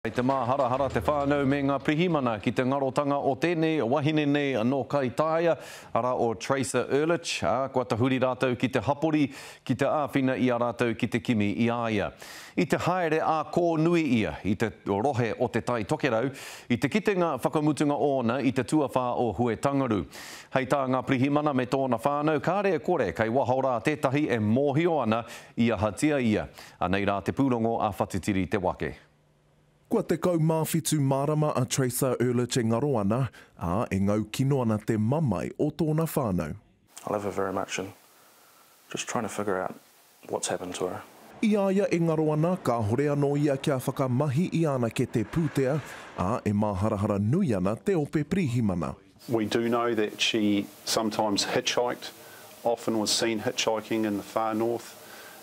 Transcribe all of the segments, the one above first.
Kei te māharahara te whānau me ngā pirihimana ki te ngarotanga o tēnei wahine nei nō Kaitaia, arā o Tracer Urlich, ā, kua tahuri rātou ki te hapori ki te āwhina i a rātou ki te kimi i a ia. I te haere ā-kōnui ia i te rohe o Te Tai Tokerau i te kitenga whakamutunga ōna i te tuawhā o Huetangaru. Hei tā ngā pirihimana me tōna whānau, kāre e kore kei waho rā tētahi e mōhio ana i ahatia ia. Anei rā te pūrongo a Whatitiri Te Wake. Kua 17 marama a Tracer Urlich e ngaro ana, ā, e ngau kino ana te mamae o tōna whānau. I love her very much and just trying to figure out what's happened to her. I a ia e ngaro ana, kāhore anō ia kia whakamahi i āna kete pūtea, ā, e māharahara nui ana te ope pirihimana. We do know that she sometimes hitchhiked, often was seen hitchhiking in the far north.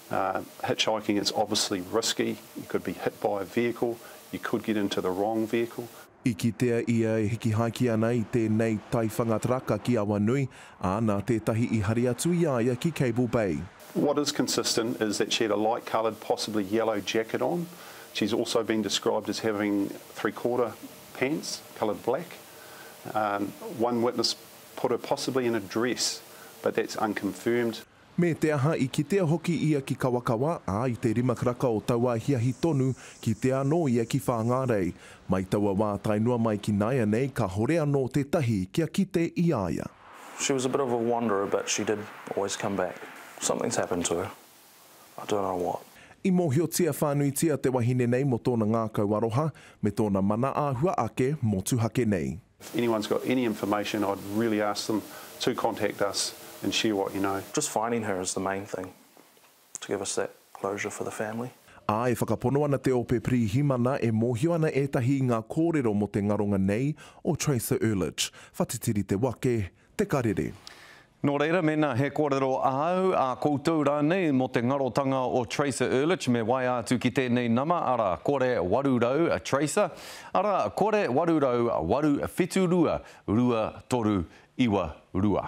Uh, hitchhiking is obviously risky. You could be hit by a vehicle, you could get into the wrong vehicle. I kitea ia e hikihaiki ana i tēnei taiwhanga taraka ki Awanui, ā, nā tētahi i hari atu i a ia ki Cable Bay. What is consistent is that she had a light-coloured, possibly yellow jacket on. She's also been described as having three-quarter pants, coloured black. Um, one witness put her possibly in a dress, but that's unconfirmed. Me te aha, i kitea hoki ia ki Kawakawa, ā, i te rima karaka o taua ahiahi tonu, kitea anō ia ki Whāngārei. Mai taua wā tae noa mai ki nāianei, kāhore anō tētahi kia kite i a ia. She was a bit of a wanderer but she did always come back. Something's happened to her. I don't know what. I mōhiotia whānuitia te wahine nei mō tōna ngākau aroha, me tōna mana āhua ake motuhake nei. If anyone's got any information I'd really ask them to contact us and share what you know. Just finding her is the main thing to give us that closure for the family. Ā, e whakapono ana te Ope Pirihimana e mōhio ana ētahi i ngā kōrero mō te ngaronga nei o Tracer Urlich. Whatitiri te wake, Te Karere. Nō reira, mēnā he kōrero āu, ā koutou rānei mō te ngarotanga o Tracer Urlich, me waea atu ki tēnei nama, arā, kore 800 Tracer, arā, kore 800 872 2 3 9 2.